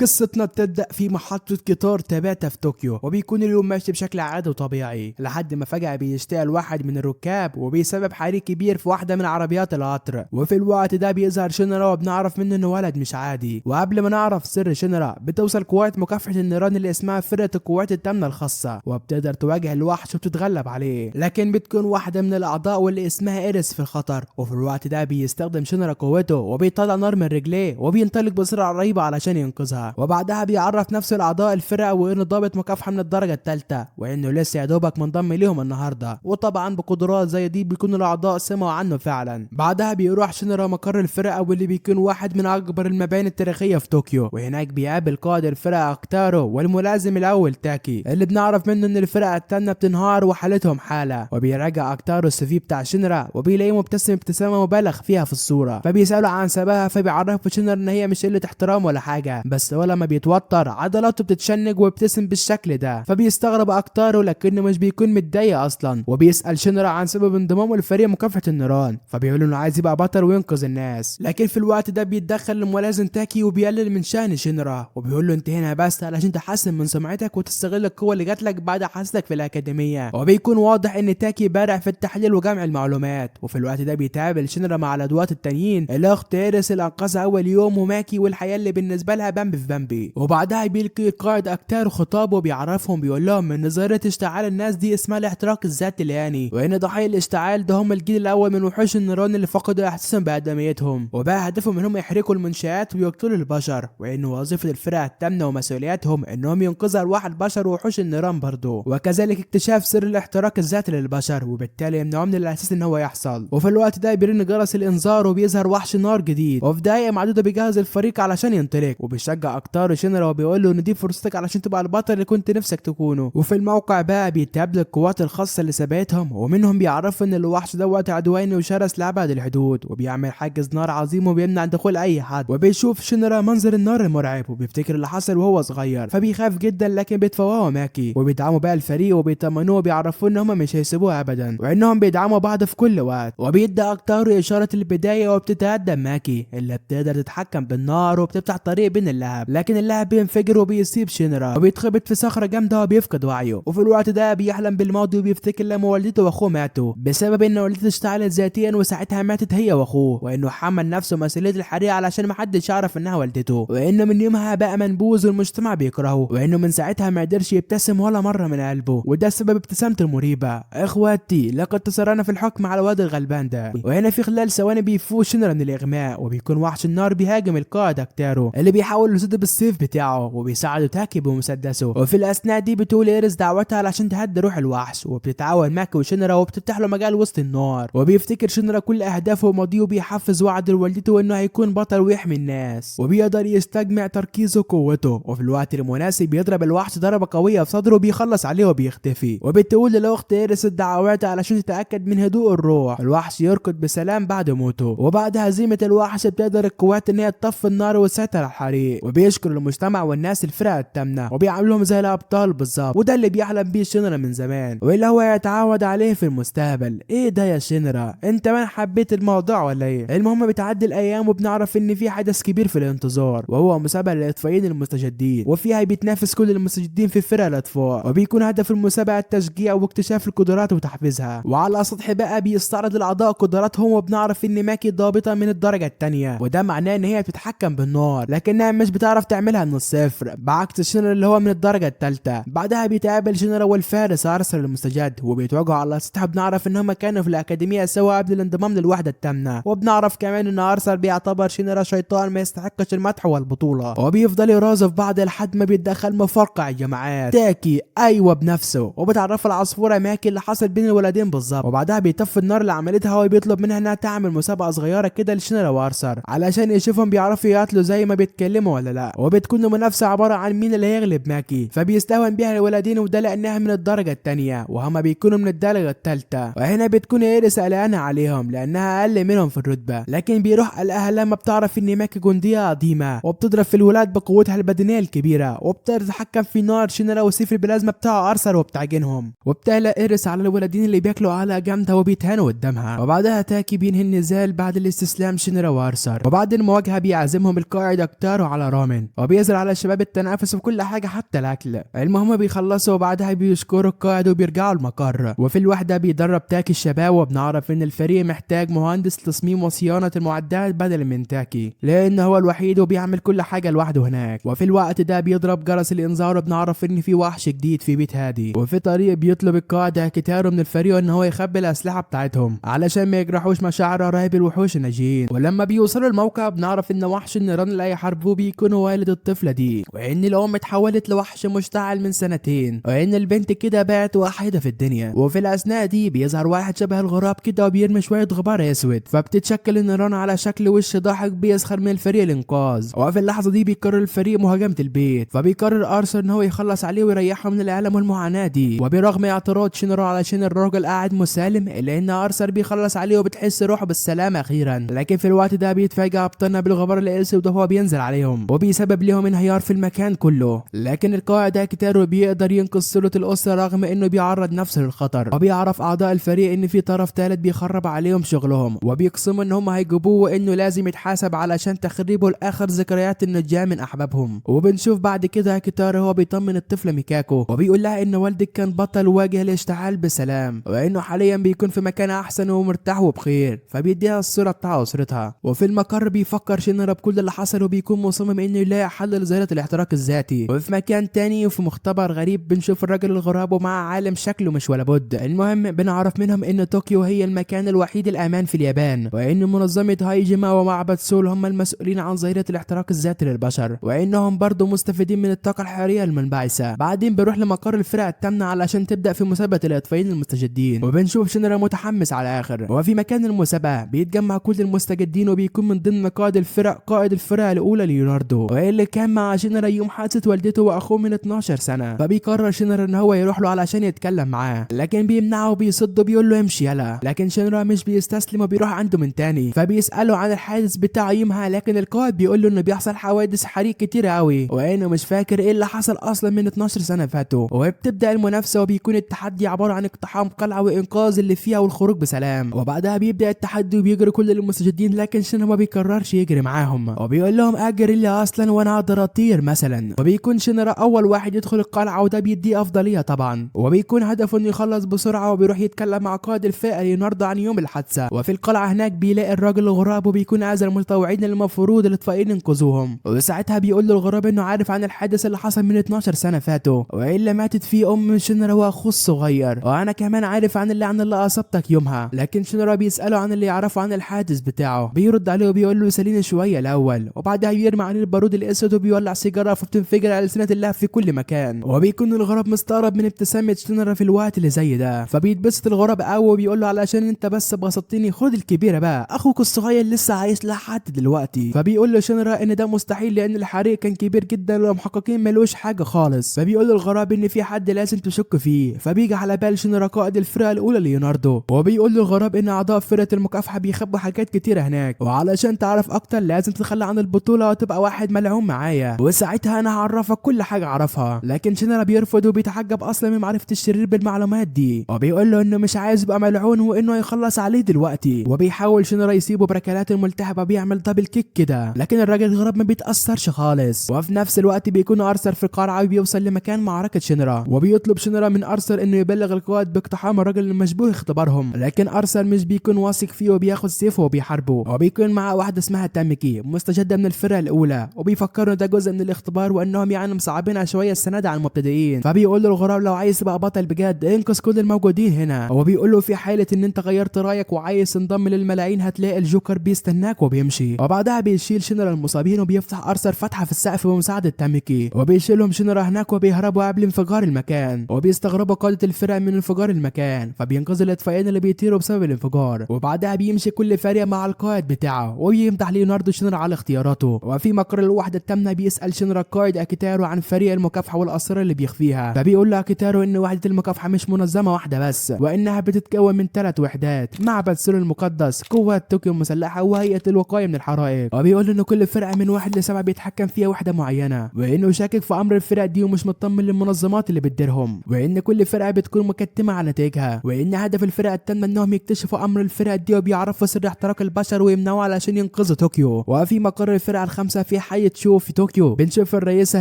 قصتنا بتبدأ في محطة قطار تاباتا في طوكيو، وبيكون اليوم ماشي بشكل عادي وطبيعي لحد ما فجأة بيشتعل واحد من الركاب وبيسبب حريق كبير في واحدة من عربيات القطر. وفي الوقت ده بيظهر شينرا وبنعرف منه انه ولد مش عادي. وقبل ما نعرف سر شينرا بتوصل قوات مكافحة النيران اللي اسمها فرقة القوات التامنة الخاصة، وبتقدر تواجه الوحش وبتتغلب عليه، لكن بتكون واحدة من الأعضاء واللي اسمها إيريس في الخطر. وفي الوقت ده بيستخدم شينرا قوته وبيطلع نار من رجليه وبينطلق بسرعة رهيبة علشان ينقذها. وبعدها بيعرف نفسه لأعضاء الفرقة وإنه ضابط مكافحة من الدرجة الثالثة وإنه لسه يا دوبك منضم ليهم النهاردة، وطبعا بقدرات زي دي بيكون الأعضاء سمعوا عنه فعلا. بعدها بيروح شينرا مقر الفرقة واللي بيكون واحد من أكبر المباني التاريخية في طوكيو، وهناك بيقابل قائد الفرقة أكتارو والملازم الأول تاكي اللي بنعرف منه إن الفرقة التامنة بتنهار وحالتهم حالة. وبيراجع أكتارو ال CV بتاع شينرا وبيلاقيه مبتسم ابتسامة مبالغ فيها في الصورة، فبيسأله عن سببها، فبيعرفه شينرا إن هي مش قلة احترام ولا حاجة، بس هو لما بيتوتر عضلاته بتتشنج ويبتسم بالشكل ده، فبيستغرب أكتارو لكنه مش بيكون متضايق أصلا. وبيسأل شينرا عن سبب انضمامه لفريق مكافحة النيران، فبيقول إنه عايز يبقى بطل وينقذ الناس. لكن في الوقت ده بيتدخل الملازم تاكي وبيقلل من شأن شينرا وبيقول له انت هنا بس علشان تحسن من سمعتك وتستغل القوة اللي جاتلك بعد حادثتك في الأكاديمية. وبيكون واضح ان تاكي بارع في التحليل وجمع المعلومات. وفي الوقت ده بيتقابل شينرا مع الأدوات التانيين الاخت ايريس اللي انقذها اول يوم وماكي والحياة اللي بالنسبة لها بامبي في بامبي. وبعدها بيلقي القائد اكتارو خطابه وبيعرفهم بيقول لهم ان ظاهرة اشتعال الناس دي اسمها الاحتراق الذاتي الآني، وان ضحايا الاشتعال ده هم الجيل الاول من وحوش النيران اللي فقدوا احساسهم بآدميتهم، وبقى هدفهم انهم يحرقوا المنشآت ويقتلوا البشر، وان وظيفة الفرقة التامنة ومسؤولياتهم انهم ينقذوا ارواح البشر ووحوش النيران برضه، وكذلك اكتشاف سر الاحتراق الذاتي للبشر وبالتالي يمنعوه من الاساس ان هو يحصل. وفي الوقت ده بيرن جرس الانذار وبيظهر وحش نار جديد، وفي دقايق معدودة بيجهز الفريق علشان ينطلق، وبيشجع اكتارو شينرا وبيقول له ان دي فرصتك علشان تبقى البطل اللي كنت نفسك تكونه. وفي الموقع بقى بيتقابل القوات الخاصة اللي سبقتهم، ومنهم بيعرفوا ان الوحش دوت عدواني وشرس لأبعد الحدود، وبيعمل حاجز نار عظيم وبيمنع دخول اي حد. وبيشوف شينرا منظر النار المرعب وبيفتكر اللي حصل وهو صغير، فبيخاف جدا لكن بيتفوقوا ماكي وبيدعموا بقى الفريق وبيطمنوه وبيعرفوه ان هم مش هيسيبوه ابدا وانهم بيدعموا بعض في كل وقت. وبيدي اكتارو اشارة البداية وبتتقدم ماكي اللي بتقدر تتحكم بالنار وبتفتح طريق بين اللهب، لكن اللهب بينفجر وبيصيب شينرا وبيتخبط في صخرة جامدة وبيفقد وعيه. وفي الوقت ده بيحلم بالماضي وبيفتكر لما والدته واخوه ماتوا بسبب ان والدته اشتعلت ذاتيا وساعتها ماتت هي واخوه، وانه حمل نفسه مسؤولية الحريق علشان محدش يعرف انها والدته، وانه من يومها بقى منبوذ والمجتمع بيكرهه، وانه من ساعتها ما قدرش يبتسم ولا مرة من قلبه، وده سبب ابتسامته المريبه. اخواتي لقد تسرعنا في الحكم على الواد الغلبان ده. وهنا في خلال ثواني بيفوق شينرا من الاغماء، وبيكون وحش النار بيهاجم القائد اكتارو اللي بيحاول يصد بالسيف بتاعه وبيساعده تاكي بمسدسه. وفي الاثناء دي بتقول ايريس دعوتها علشان تهدي روح الوحش، وبتتعاون ماكي وشينرا وبتفتح له مجال وسط النار. وبيفتكر شينرا كل اهدافه وماضيه وبيحفز وعد لوالدته انه هيكون بطل ويحمي الناس، وبيقدر يستجمع تركيزه وقوته، وفي الوقت المناسب بيضرب الوحش ضربه قوية في صدره وبيخلص عليه وبيختفي. وبتقول للاخت ايريس الدعوات علشان تتاكد من هدوء الروح، الوحش يركض بسلام بعد موته. وبعد هزيمة الوحش بتقدر القوات ان هي تطفي النار وتسيطر على الحريق، وبيشكر المجتمع والناس الفرقة التامنه وبيعاملوهم زي الابطال بالظبط، وده اللي بيحلم بيه شينرا من زمان واللي هو يتعود عليه في المستقبل. ايه ده يا شينرا، انت ما حبيت الموضوع ولا ايه؟ المهم بتعدي الايام وبنعرف ان في حدث كبير في الانتظار، وهو مسابقة للاطفائيين المستجدين، وفيها بيتنافس كل المستجدين في فرق الاطفاء، وبيكون هدف المسابقة التشجيع واكتشاف القدرات وتحفيزها. وعلى سطح بقى بيستعرض الاعضاء قدراتهم، وبنعرف ان ماكي ضابطه من الدرجة الثانية، وده معناه ان هي بتتحكم بالنار لكنها مش بتعرف تعملها من الصفر، بعكس شينرا اللي هو من الدرجة الثالثة. بعدها بيتقابل شينرا والفارس ارثر المستجد وبيتواجهوا على السطح، بنعرف ان هما كانوا في الاكاديمية سوا قبل الانضمام للوحدة الثامنة، وبنعرف كمان ان ارثر بيعتبر شينرا شيطان ما يستحقش المدح والبطوله، وبيفضل يرازوا في بعض لحد ما بيتدخل مفرقع الجماعات تاكي ايوه بنفسه، وبتعرف العصفوره ماكي اللي حصل بين الولدين بالظبط. وبعدها بيطفي النار اللي عملتها وبيطلب منها انها تعمل مسابقة صغيرة كده لشينرا وارثر علشان يشوفهم بيعرفوا يقاتلوا زي ما بيتكلموا ولا لا، وبتكون المنافسة عبارة عن مين اللي هيغلب ماكي، فبيستهون بيها الولدين وده لانها من الدرجة الثانية وهما بيكونوا من الدرجة الثالثة. وهنا بتكون ايريس قلقانة عليهم لانها اقل منهم في الرتبة، لكن بيروح قلقها لما بتعرف ان ماكي جنديه قديمة وبتضرب في الولاد بقوتها البدنية الكبيرة، وبتقدر تتحكم في نار شينرا وسيف البلازما بتاع ارثر وبتعجنهم. وبتقلق ايريس على الولدين اللي بياكلوا علقه جامدة وبيتهانوا قدامها. وبعدها تاكي بينهي النزال بعد الاستسلام شينرا وارثر، وبعد المواجهة بيعزمهم القائد اكتارو على رامن. الرامن، وبيظهر على الشباب التنافس في كل حاجة حتى الاكل. المهم بيخلصوا وبعدها بيشكروا القائد وبيرجعوا المقر. وفي الوحدة بيدرب تاكي الشباب، وبنعرف ان الفريق محتاج مهندس تصميم وصيانة المعدات بدل من تاكي لان هو الوحيد وبيعمل كل حاجة لوحده هناك. وفي الوقت ده بيضرب جرس الانذار، وبنعرف ان في وحش جديد في بيت هادي. وفي طريق بيطلب القائد كيتارو من الفريق ان هو يخبي الاسلحة بتاعتهم علشان ما يجرحوش مشاعر قرايب الوحوش الناجيين. ولما بيوصلوا الموقع بنعرف ان وحش النيران اللي هيحاربوه بيكون والد الطفلة دي، وان الام اتحولت لوحش مشتعل من سنتين، وان البنت كده بقت وحيده في الدنيا. وفي الاثناء دي بيظهر واحد شبه الغراب كده وبيرمي شوية غبار اسود، فبتتشكل النيران على شكل وش ضاحك بيسخر من الفريق الانقاذ. وفي اللحظة دي بيقرر الفريق مهاجمه البيت، فبيقرر ارثر ان هو يخلص عليه ويريحه من الالم والمعاناة دي. وبرغم اعتراض شينرا علشان الراجل قاعد مسالم، الا ان ارثر بيخلص عليه وبتحس روحه بالسلامة اخيرا. لكن في الوقت ده بيتفاجئ ابطالنا بالغبار الاسود وهو بينزل عليهم وبيسبب لهم انهيار في المكان كله. لكن القائد كيتارو بيقدر ينقذ صله الاسرة رغم انه بيعرض نفسه للخطر، وبيعرف اعضاء الفريق ان في طرف ثالث بيخرب عليهم شغلهم، وبيقسموا ان هم هيجيبوه وانه لازم يتحاسب علشان تخريبه لاخر ذكريات النجاة من احبابهم. وبنشوف بعد كده كيتارو هو بيطمن الطفلة ميكاكو وبيقول لها ان والدك كان بطل واجه الاشتعال بسلام، وانه حاليا بيكون في مكان احسن ومرتاح وبخير، فبيديها الصورة بتاع اسرتها. وفي المقر بيفكر شينرا بكل اللي حصل وبيكون مصمم انه يلاقي حل لظاهره الاحتراق الذاتي. وفي مكان تاني وفي مختبر غريب بنشوف الراجل الغراب ومع عالم شكله مش ولا بد. المهم بنعرف منهم ان طوكيو هي المكان الوحيد الامان في اليابان، وان منظمة هايجيما ومعبد سول هم المسؤولين عن ظاهره الاحتراق الذاتي للبشر، وانهم برضه مستفيدين من الطاقة الحرارية المنبعثه. بعدين بنروح لمقر الفرق الثامنة علشان تبدا في مسابقة الاطفائيين المستجدين، وبنشوف شينرا متحمس على الاخر. وفي مكان المسابقة بيتجمع كل المستجدين، وبيكون من ضمن قائد الفرق قائد الفرقة الاولى ليوناردو، واللي كان مع شينرا يوم حادثه والدته واخوه من 12 سنة. فبيقرر شينرا ان هو يروح له علشان يتكلم معاه، لكن بيمنعه وبيصده بيقول له امشي يلا. لكن شينرا مش بيستسلم وبيروح عنده من تاني، فبيساله عن الحادث بتاع يومها، لكن القائد بيقول له انه بيحصل حوادث حريق كتير قوي وانه مش فاكر ايه اللي حصل اصلا من 12 سنة فاتوا. وبتبدا المنافسة، وبيكون التحدي عبارة عن اقتحام قلعه وانقاذ اللي فيها والخروج بسلام. وبعدها بيبدا التحدي وبيجري كل المستجدين، لكن شينرا ما بيقررش يجري معاهم وبيقول لهم اجري اللي اصلا وانا اقدر اطير مثلا. وبيكون شينرا اول واحد يدخل القلعة وده بيديه افضلية طبعا، وبيكون هدفه انه يخلص بسرعة. وبيروح يتكلم مع قائد الفئة ليوناردو عن يوم الحادثة. وفي القلعة هناك بيلاقي الراجل الغراب وبيكون اذى المتطوعين اللي المفروض الاطفائيين ينقذوهم. وساعتها بيقول له الغراب انه عارف عن الحادث اللي حصل من 12 سنة فاتوا، والا ماتت فيه ام شينرا واخوه الصغير، وانا كمان عارف عن اللعنة اللي اصابتك يومها. لكن شينرا بيساله عن اللي يعرفه عن الحادث بتاعه، بيرد عليه وبيقول له ساليني شوية الاول. وبعدها بيرمي عليه البارود الاسود وبيولع سيجارة فبتنفجر السنة اللهب في كل مكان. وبيكون الغراب مستغرب من ابتسامة شينرا في الوقت اللي زي ده، فبيتبسط الغراب قوي وبيقول له علشان انت بس بسطتني خد الكبيرة بقى، اخوك الصغير لسه عايش لحد دلوقتي. فبيقول له شينرا ان ده مستحيل لان الحريق كان كبير جدا والمحققين ملوش حاجة خالص. فبيقول له الغراب ان في حد لازم تشك فيه، فبيجي على بال شينرا قائد الفرقة الاولى ليوناردو. وبيقول له الغراب ان اعضاء فرقه المكافحه بيخبوا حاجات كتيرة هناك، وعلشان تعرف اكتر لازم تتخلى عن البطولة وتبقى واحد ملعون معايا، وساعتها انا هعرفك كل حاجة اعرفها. لكن شينرا بيرفض وبيتعجب اصلا من معرفة الشرير بالمعلومات دي، وبيقول له انه مش عايز يبقى ملعون وانه هيخلص عليه دلوقتي. وبيحاول شينرا يسيبه بركلات الملتهبه، بيعمل double kick كده، لكن الراجل الغراب ما بيتاثرش خالص. وفي نفس الوقت بيكون ارثر في القلعة وبيوصل لمكان معركة شينرا، وبيطلب شينرا من ارثر انه يبلغ القائد باقتحام الراجل المشبوه اختبارهم، لكن ارثر مش بيكون واثق فيه وبياخد سيفه وبيحاربه. وبيكون معاه واحدة اسمها تاميكي مستجده من الفرقة الاولى، وبيفكروا ده جزء من الاختبار وانهم يعني مصعبينها شوية السنة دي على المبتدئين. فبيقول له الغراب لو عايز تبقى بطل بجد انقذ كل الموجودين هنا. وبيقول له في حاله ان انت غيرت رايك وعايز تنضم للملايين هتلاقي الجوكر بيستناك وبيمشي. وبعدها بيشيل شينرا المصابين وبيفتح ارثر فتحه في السقف بمساعدة تاميكي، وبيشيلهم شينرا هناك وبيهربوا قبل انفجار المكان. وبيستغربوا قاده الفرق من انفجار المكان، فبينقذوا الاطفائيين اللي بيطيروا بسبب الانفجار. وبعدها بيمشي كل فريق مع القائد بتاعه، وبيمدح ليوناردو شينرا على اختياراته. وفي مقر الوحدة الثامنة بيسال شينرا القائد اكيتارو عن فريق المكافحه والاسرار اللي بيخفيها، فبيقول له اكيتارو ان وحده المكافحه مش منظمة واحدة بس، وانها بتتكون من 3 وحدات: معبد سول المقدس، قوات طوكيو المسلحة، وهيئة الوقاية من الحرائق. وبيقول له ان كل فرقه من 1 ل 7 بيتحكم فيها وحده معينة، وانه شاكك في امر الفرق دي ومش مطمن للمنظمات اللي بتديرهم، وان كل فرقه بتكون مكتمه على نتائجها، وان هدف الفرقة الثامنة انهم يكتشفوا امر الفرق دي وبيعرفوا سر احتراق البشر ويمنعوه علشان ينقذوا طوكيو. وفي مقر الفرقة الخمسة في حي اي تشو في طوكيو. بنشوف الرئيسة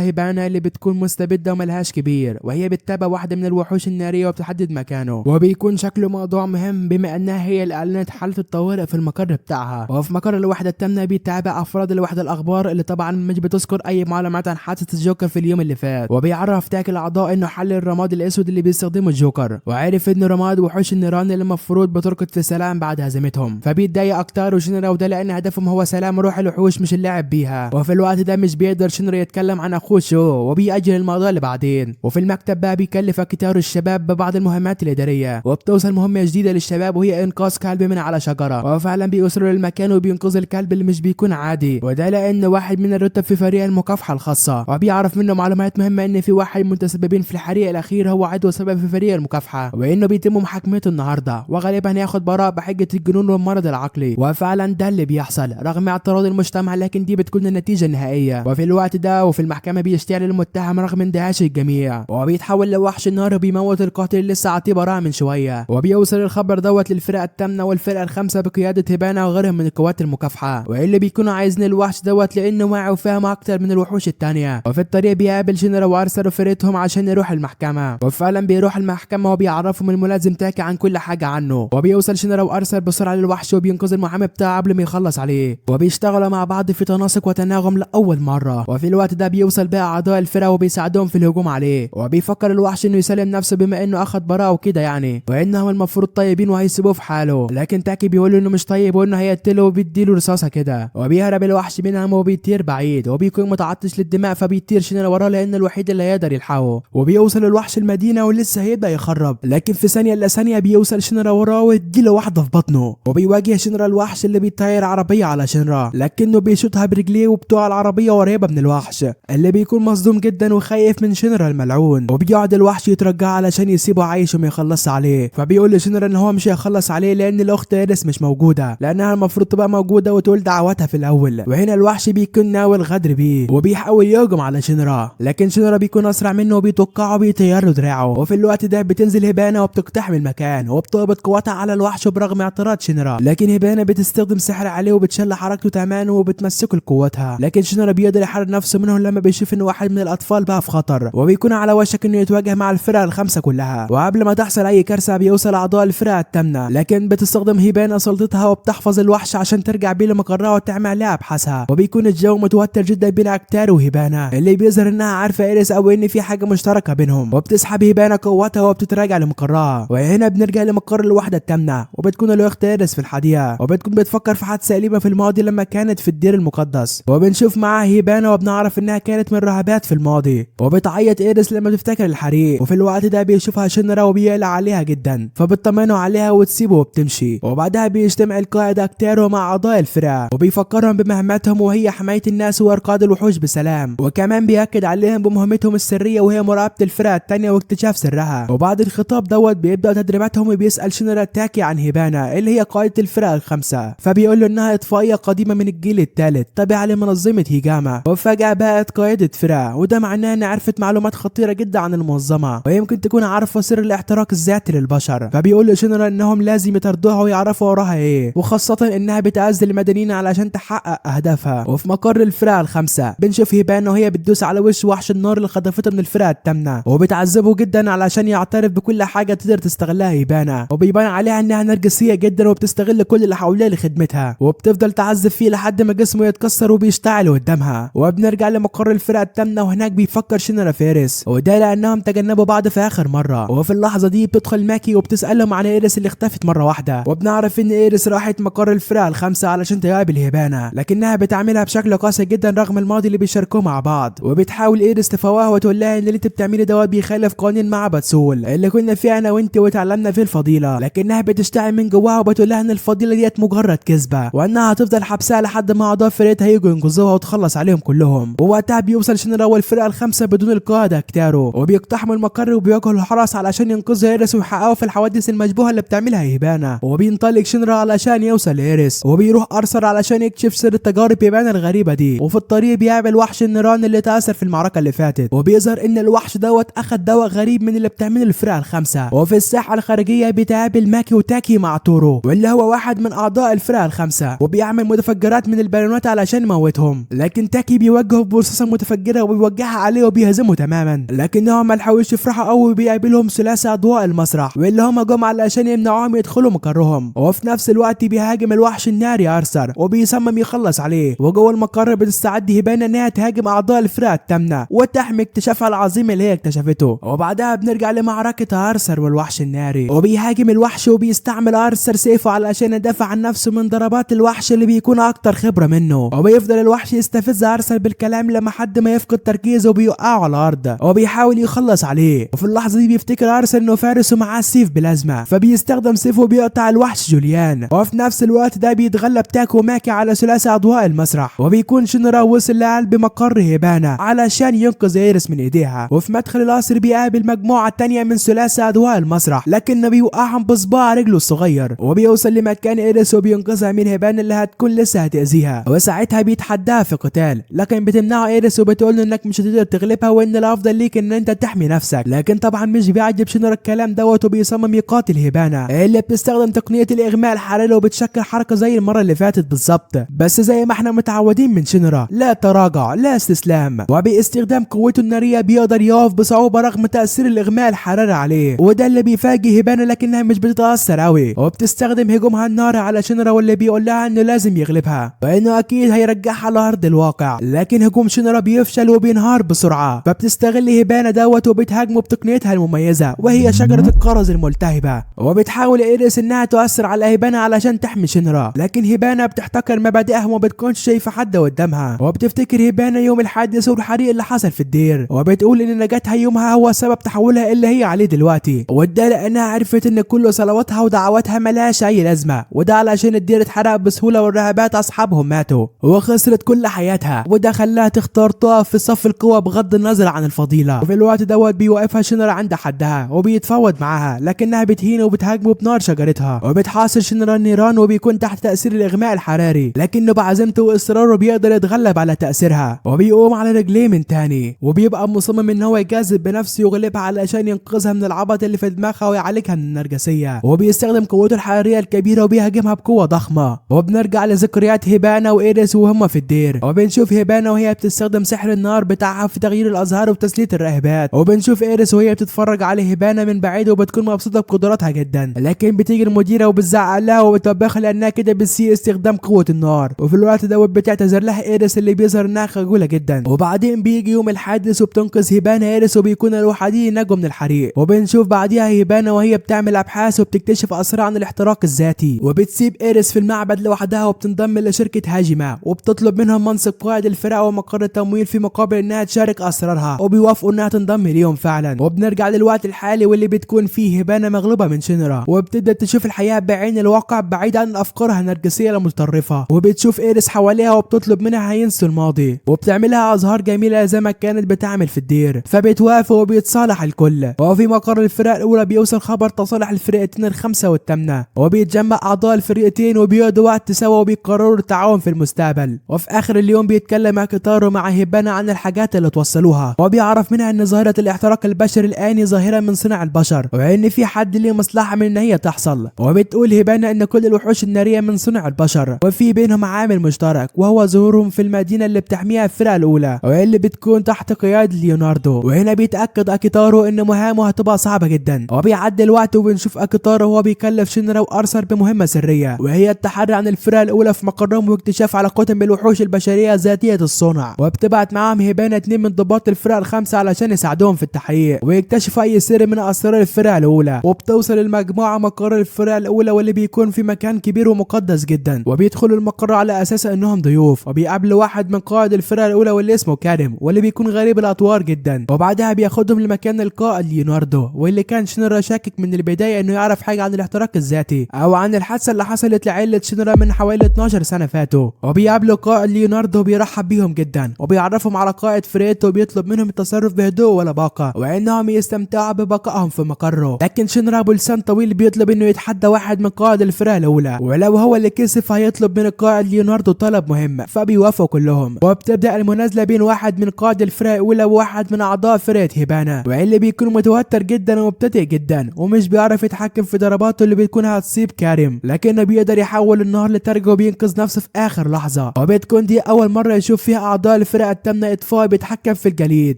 هيبانا اللي بتكون مستبده وملهاش كبير، وهي بتتابع واحدة من الوحوش النارية وبتحدد مكانه، وبيكون شكله موضوع مهم بما انها هي اللي اعلنت حاله الطوارئ في المقر بتاعها. وفي مقر الوحدة الثامنة بيتابع افراد الوحدة الاخبار اللي طبعا مش بتذكر اي معلومات عن حادثه الجوكر في اليوم اللي فات، وبيعرف تاكي الاعضاء انه حل الرماد الاسود اللي بيستخدمه الجوكر، وعرف انه رماد وحوش النيران اللي المفروض بتركض في سلام بعد هزيمتهم، فبيتضايق اكتر وشينرا، وده لان هدفهم هو سلام روح الوحوش مش اللعب بيها. وفي الوقت ده مش بيقدر شينرا يتكلم عن اخوه شو، وبيأجل الموضوع اللي بعدين. وفي المكتب بقى بيكلف اكتارو الشباب ببعض المهمات الادارية، وبتوصل مهمة جديدة للشباب وهي انقاذ كلب من على شجرة، وفعلا بيوصلوا للمكان وبينقذ الكلب اللي مش بيكون عادي، وده لان واحد من الرتب في فريق المكافحه الخاصة، وبيعرف منه معلومات مهمة ان في واحد متسببين في الحريق الاخير هو عضو سبب في فريق المكافحه، وانه بيتم محاكمته النهارده، وغالبا هياخد براءه بحجة الجنون والمرض العقلي. وفعلا ده اللي بيحصل رغم اعتراض المجتمع، لكن دي بتكون النتيجة النهائية. وفي الوقت ده وفي المحكمة بيشتعل المتهم رغم اندهاش الجميع، وبيتحول لوحش النار وبيموت القاتل اللي لسه عاطيه براءه من شوية. وبيوصل الخبر دوت للفرقة الثامنة والفرقة الخامسة بقيادة هيبانا وغيرهم من القوات المكافحه، واللي بيكونوا عايزين الوحش دوت لانه واعي وفاهم اكتر من الوحوش التانية. وفي الطريق بيقابل شينرا وارثر وفرقتهم عشان يروح المحكمة، وفعلا بيروح المحكمة وبيعرفهم الملازم تاكي عن كل حاجة عنه. وبيوصل شينرا وارثر بسرعة للوحش وبينقذ المحامي بتاعه قبل ما يخلص عليه، وبيشتغلوا مع بعض في تناسق وتناغم لاول مرة. وفي الوقت ده بيوصل بقى اعضاء الفرقة وبيساعدهم في الهجوم عليه، وبيفكر الوحش انه يسلم نفسه بما انه اخد براءه وكده يعني، وانهم المفروض طيبين وهيسيبوه في حاله، لكن تاكي بيقول انه مش طيب وانه هيقتله وبيديله رصاصة كده. وبيهرب الوحش منهم وبيطير بعيد، وبيكون متعطش للدماء فبيطير شينرا وراه لان الوحيد اللي هيقدر يلحقه. وبيوصل الوحش المدينة ولسه هيبدا يخرب، لكن في ثانية الا ثانية بيوصل شينرا وراه ويديله واحدة في بطنه. وبيواجه شينرا الوحش اللي بيطير عربية على شينرا، لكنه بيشوطها برجليه وبتوع العربية قريبه من الوحش اللي بيكون مصدوم جدا وخايف من شينرا الملعون. وبيقعد الوحش يترجاه علشان يسيبه عايش وما يخلص عليه، فبيقول لشينرا ان هو مش هيخلص عليه لان الاخت ايريس مش موجودة، لانها المفروض تبقى موجودة وتقول دعواتها في الاول. وهنا الوحش بيكون ناوي الغدر بيه وبيحاول يهجم على شينرا، لكن شينرا بيكون اسرع منه وبيتوقعه وبيطير له دراعه. وفي الوقت ده بتنزل هيبانا وبتقتحم المكان وبتقبض قوتها على الوحش برغم اعتراض شينرا، لكن هيبانا بتستخدم سحر عليه وبتشل حركته تماما وبتمسكه لقوتها. لكن شينرا بيقدر يحرر نفسه منهم لما بيشوف ان واحد من الاطفال بقى في خطر، وبيكون على وشك انه يتواجه مع الفرقة الخمسة كلها. وقبل ما تحصل اي كارثة بيوصل اعضاء الفرقة الثامنة، لكن بتستخدم هيبانا سلطتها وبتحفظ الوحش عشان ترجع بيه لمقرها وتعمل لها ابحاثها. وبيكون الجو متوتر جدا بين اكتارو وهيبانا اللي بيظهر انها عارفه ايريس او ان في حاجة مشتركة بينهم. وبتسحب هيبانا قوتها وبتتراجع لمقرها. وهنا بنرجع لمقر الوحدة الثامنة، وبتكون الاخت ايريس في الحديقة، وبتكون بتفكر في حادثه أليمة في الماضي لما كانت في الدير المقدس. وبنشوف معاها هيبانا وبنعرف انها كانت من الراهبات في الماضي. وبتعيط ايريس لما بتفتكر الحريق. وفي الوقت ده بيشوفها شينرا وبيقلق عليها جدا، فبتطمنه عليها وتسيبه وبتمشي. وبعدها بيجتمع القائد اكتارو مع اعضاء الفرقة وبيفكرهم بمهمتهم وهي حماية الناس وارقاد الوحوش بسلام، وكمان بيأكد عليهم بمهمتهم السرية وهي مراقبة الفرقة الثانية واكتشاف سرها. وبعد الخطاب دوت بيبدا تدريباتهم وبيسأل شينرا تاكي عن هيبانا اللي هي قائده الفرقة الخمسة، فبيقول له انها اطفائيه قديمة من الجيل الثالث تابعه لمنظمة هيجاما، وفجاة بقت قائده فرقه، وده معناه انها عرفت معلومات خطيرة جدا عن المنظمة ويمكن تكون عارفه سر الاحتراق الذاتي للبشر. فبيقول لشينرا انهم لازم يطردوها ويعرفوا وراها ايه، وخاصة انها بتعزل المدنيين علشان تحقق اهدافها. وفي مقر الفرقة الخمسة بنشوف هيبانا وهي بتدوس على وش وحش النار اللي خطفته من الفرقة الثامنة، وبتعذبه جدا علشان يعترف بكل حاجة تقدر تستغلها هيبانا. وبيبان عليها انها نرجسية جدا وبتستغل كل اللي حواليها لخدمتها، وبتفضل تعذب فيه لحد ما جسمه يتكسر وبيشتعل قدامها. وبنرجع لمقر الفرقة الثامنة، وهناك بيفكر شينرا فارس، وده لانهم تجنبوا بعض في اخر مرة. وفي اللحظة دي بتدخل ماكي وبتسالهم عن ايريس اللي اختفت مرة واحدة، وبنعرف ان ايريس راحت مقر الفرقة الخمسة علشان تقابل هيبانا، لكنها بتعملها بشكل قاسي جدا رغم الماضي اللي بيشاركوه مع بعض. وبتحاول ايريس تفوقها وتقول لها ان اللي انت بتعملي دوت بيخالف قوانين معبد سول اللي كنا فيه انا وانت وتعلمنا فيه الفضيلة، لكنها بتشتعل من جواها وبتقول لها ان الفضيلة ديت مجرد كذبه وانها هتفضل حبسها لحد ما اعضاء فرقتها هيجوا ينقذوها وتخلص عليهم كلهم. ووقتها بيوصل شينرا والفرقة الخمسة بدون القائد اكتارو، وبيقتحموا المقر وبيواجهوا الحرس علشان ينقذوا ايريس ويحققوا في الحوادث المشبوهة اللي بتعملها هيبانا. وبينطلق شينرا علشان يوصل لايريس، وبيروح ارثر علشان يكشف سر التجارب هيبانا الغريبة دي. وفي الطريق بيقابل وحش النيران اللي تاثر في المعركة اللي فاتت، وبيظهر ان الوحش دوت اخد دواء غريب من اللي بتعمله الفرقة الخمسة. وفي الساحة الخارجية بيتقابل ماكي وتاكي مع تورو واللي هو واحد من اعضاء الفرقة الخمسة، وبيعمل متفجرات من البالونات علشان يموتهم. لكن تاكي بيوجهه برصاصه متفجره وبيوجهها عليه وبيهزمه تماما. لكنهم ما لحقوش يفرحوا قوي، بيقابلهم ثلاثي اضواء المسرح واللي هم جم علشان يمنعوهم يدخلوا مقرهم. وفي نفس الوقت بيهاجم الوحش الناري ارثر وبيصمم يخلص عليه. وجوه المقر بتستعد هيبانا انها تهاجم اعضاء الفرقة الثامنة وتحمي اكتشافها العظيم اللي هي اكتشفته. وبعدها بنرجع لمعركه ارثر والوحش الناري، وبيهاجم الوحش وبيستعمل ارثر سيفه علشان يدافع عن نفسه من ضربات الوحش اللي بيكون اكتر خبره منه. وبيفضل الوحش يستفز ارثر بالكلام لما حد ما يفقد تركيزه وبيوقعه على الارض وبيحاول يخلص عليه. وفي اللحظة دي بيفتكر ارثر انه فارس ومعاه السيف بلازما، فبيستخدم سيفه وبيقطع الوحش جوليان. وفي نفس الوقت ده بيتغلب تاكو ماكي على ثلاثي اضواء المسرح، وبيكون شينرا وصل لقلب مقر هيبانا علشان ينقذ ايرس من ايديها. وفي مدخل القصر بيقابل مجموعة تانية من ثلاثي اضواء المسرح، لكنه بيوقعهم بصباع رجله الصغير. وبيوصل لمكان ايرس وبينقذها من هيبانا اللي هتكون لسه هتأذيها، وساعتها بيتحداها في قتال، لكن بتمنعه ايرس وبتقول له انك مش هتقدر تغلبها وان الافضل ليك ان انت تحمي نفسك. لكن طبعا مش بيعجب شينرا الكلام دوت، وبيصمم يقاتل هيبانا اللي بتستخدم تقنية الاغماء الحراري وبتشكل حركة زي المرة اللي فاتت بالظبط، بس زي ما احنا متعودين من شينرا لا تراجع لا استسلام. وباستخدام قوته النارية بيقدر يقف بصعوبة رغم تاثير الاغماء الحراري عليه، وده اللي بيفاجئ هيبانا لكنها مش بتتاثر قوي، وبتستخدم هجومها الناري على شينرا واللي بيقول لها انه لازم يغلبها وانه اكيد هيرجعها لارض الواقع. لكن هجوم شينرا بيفشل وبينهار بسرعة، فبتستغل هيبانا دوت وبتهاجمه بتقنيتها المميزة وهي شجرة القرز الملتهبه. وبتحاول ايرس انها تؤثر على هيبانا علشان تحمي شينرا، لكن هيبانا بتحتقر مبادئها وما بتكونش شايفه حد قدامها. وبتفتكر هيبانا يوم الحادث والحريق اللي حصل في الدير، وبتقول ان نجاتها يومها هو سبب تحولها اللي هي عليه دلوقتي، وده لانها عرفت ان كل صلواتها ودعواتها ملهاش اي لازمه، وده علشان الدير اتحرق بسهولة والرهبات اصحابهم ماتوا وخسرت كل حياتها، وده خلاها تختار تقف في صف القوى بغض النظر عن الفضيلة. وفي الوقت دوت بيوقفها شينرا عند حدها وبيتفاوض معاها، لكنها بتهينه وبتهاجمه بنار شجرتها، وبتحاصر شينرا النيران وبيكون تحت تاثير الاغماء الحراري، لكنه بعزيمته واصراره بيقدر يتغلب على تاثيرها وبيقوم على رجليه من تاني، وبيبقى مصمم ان هو يجازف بنفسه يغلبها علشان ينقذها من العبط اللي في دماغها ويعالجها من النرجسية. وبيستخدم قوته الحرارية الكبيرة وبيهاجمها بقوة ضخمة. وبنرجع لذكريات هيبانا وايرس وهما في الدير، وبنشوف هيبانا وهي بتستخدم سحر النار بتاعها في تغيير الازهار وتسلية الراهبات، وبنشوف ايرس وهي بتتفرج على هيبانا من بعيد وبتكون مبسوطة بقدراتها جدا، لكن بتيجي المديرة وبتزعق لها وبتوبخها لانها كده بتسيء استخدام قوة النار. وفي الوقت دوت بتعتذر لها ايرس اللي بيظهر انها خجولة جدا. وبعدين بيجي يوم الحادث وبتنقذ هيبانا ايرس وبيكون الوحيدين نجوا من الحريق. وبنشوف بعديها هيبانا وهي بتعمل ابحاث وبتكتشف اسرار عن الاحتراق الذاتي، وبتسيب ايرس في المعبد لوحدها وبتنضم لشركة هاجيما وبتطلب منهم منصب قائد الفرقة ومقر التمويل في مقابل انها تشارك اسرارها، وبيوافقوا انها تنضم ليهم فعلا. وبنرجع للوقت الحالي واللي بتكون فيه هيبانا مغلوبه من شينرا، وبتبدا تشوف الحياة بعين الواقع بعيد عن افكارها النرجسية المتطرفة، وبتشوف ايرس حواليها وبتطلب منها ينسوا الماضي، وبتعملها ازهار جميلة زي ما كانت بتعمل في الدير، فبتوافق وبيتصالح الكل. وفي مقر الفرقة الاولى بيوصل خبر تصالح الفرقتين الخمسة والثامنه، وبيتجمع اعضاء الفرقتين وبيقعدوا وقت سوا وبيقرروا التعاون في المستقبل. وفي اخر اليوم بيتكلم اكيتارو مع هيبانا عن الحاجات اللي توصلوها، وبيعرف منها ان ظاهره الاحتراق البشري الاني ظاهره من صنع البشر، وان في حد ليه مصلحة من ان هي تحصل. وبتقول هيبانا ان كل الوحوش النارية من صنع البشر، وفي بينهم عامل مشترك وهو ظهورهم في المدينة اللي بتحميها الفرقة الاولى واللي بتكون تحت قيادة ليوناردو. وهنا بيتاكد اكيتارو ان مهامه هتبقى صعبة جدا. وبيعدي الوقت وبنشوف اكيتارو وهو بيكلف شينرا وارثر بمهمة سرية، وهي التحري عن الفرقة الاولى في مقرهم واكتشاف علاقتهم بالوحوش البشرية ذاتية الصنع. وبتبعت معاهم هيبانا 2 من ضباط الفرقة الخمسة علشان يساعدوهم في التحقيق ويكتشفوا اي سر من اسرار الفرقة الاولى. وبتوصل المجموعة مقر الفرقة الاولى واللي بيكون في مكان كبير ومقدس جدا، وبيدخلوا المقر على اساس انهم ضيوف، وبيقابلوا واحد من قائد الفرقة الاولى واللي اسمه كارم واللي بيكون غريب الاطوار جدا. وبعدها بياخدهم لمكان القائد ليوناردو واللي كان شينرا شاكك من البداية انه يعرف حاجة عن الاحتراق الذاتي او عن الحادثة اللي حصلت لعيلة شينرا من حوالي 12 سنة فاتوا. وبيقابلوا قائد ليوناردو وبيرحب بيهم جدا وبيعرفهم على قائد فرقته وبيطلب منهم التصرف بهدوء ولباقه وانهم يستمتعوا ببقائهم في مقره. لكن شينرا ابو لسان طويل بيطلب انه يتحدى واحد من قائد الفرقة الاولى، ولو هو اللي كسب هيطلب من القائد ليوناردو طلب مهم، فبيوافقوا كلهم. وبتبدا المنازلة بين واحد من قائد الفرقة الاولى وواحد من اعضاء فرقه هيبانا، واللي بيكون متوتر جدا ومبتدئ جدا ومش بيعرف يتحكم في ضرباته اللي بتكون هتصيب كارم، لكنه بيقدر يحول النار لترجة وبينقذ نفسه في اخر لحظة. وبتكون دي دي اول مرة يشوف فيها اعضاء الفرقة الثامنة اطفاء بيتحكم في الجليد،